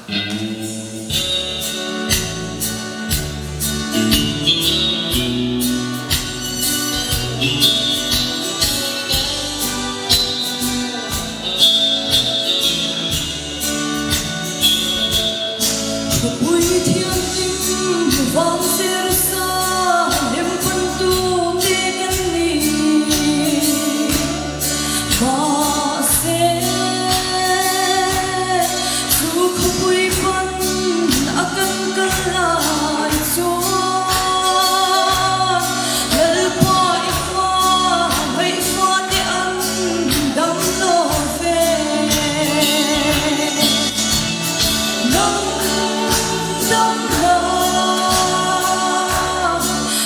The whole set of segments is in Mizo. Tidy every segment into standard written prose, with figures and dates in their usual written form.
Khawpui thianghlim vang Jerusalem pantu te kan ni. Mahse, chu khawpui pan a kan kal lai chuan Lalpa i fa ngaihfa te an dam lo ve. Nang dam lo,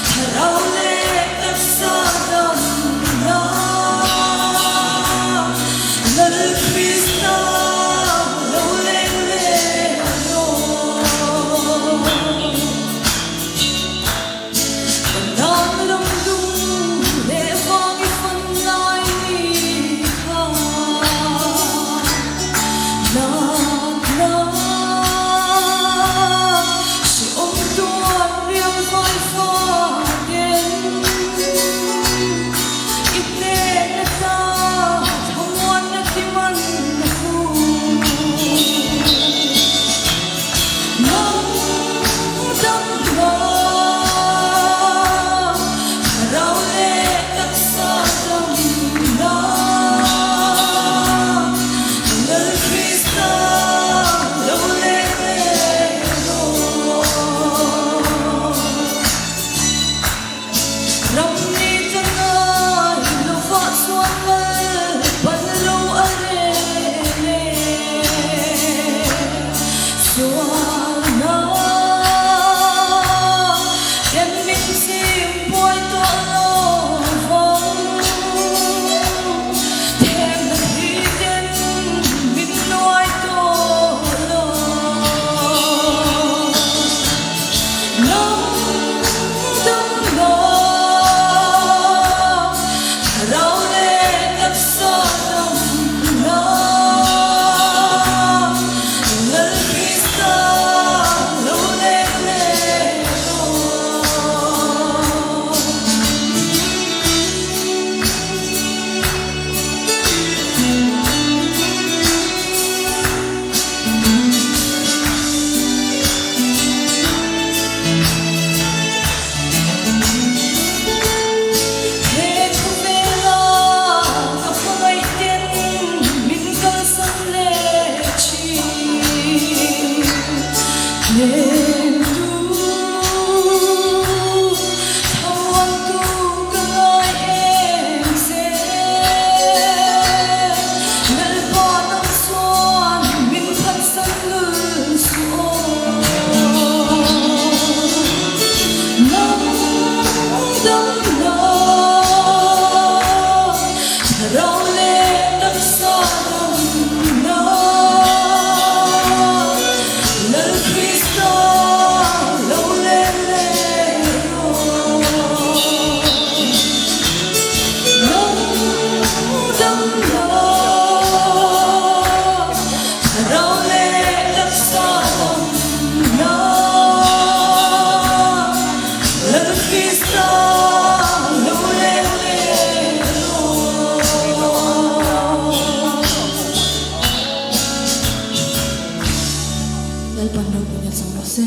thlarau leh taksa dam lo, Lal Krista lo leng leh rawh. Kan ram dung leh vang i fan lai ni kha Natna hrehawm tuar riau vai faten i hnen ata thlamuanna ti man hu. Nang dam la, thlarau leh taksa dam la, Lal Krista lo leng leh rawh. Ram ni ta ngai lovah chuan lal ban lo a rel e. Sualna ten min chim buai tawh lo vang. Themna hi ten min nuai tawh lo. Nang dam lo, thlarau leh taksa dam lo, Lal Krista lo leng leh rawh. He khawvela ka hmangaih ten min kalsan leh thin. Hnemtu thamuantu ka ngai em che. Lalpa nang chuan min phatsan lul suh aw. Nang dam lo, thlarau leh taksa dam lo, Lal Krista lo leng leh rawh. Nang dam lo, thlarau leh taksa dam lo, Lal Krista lo leng leh rawh. Lalpan ropui na chang rawh se.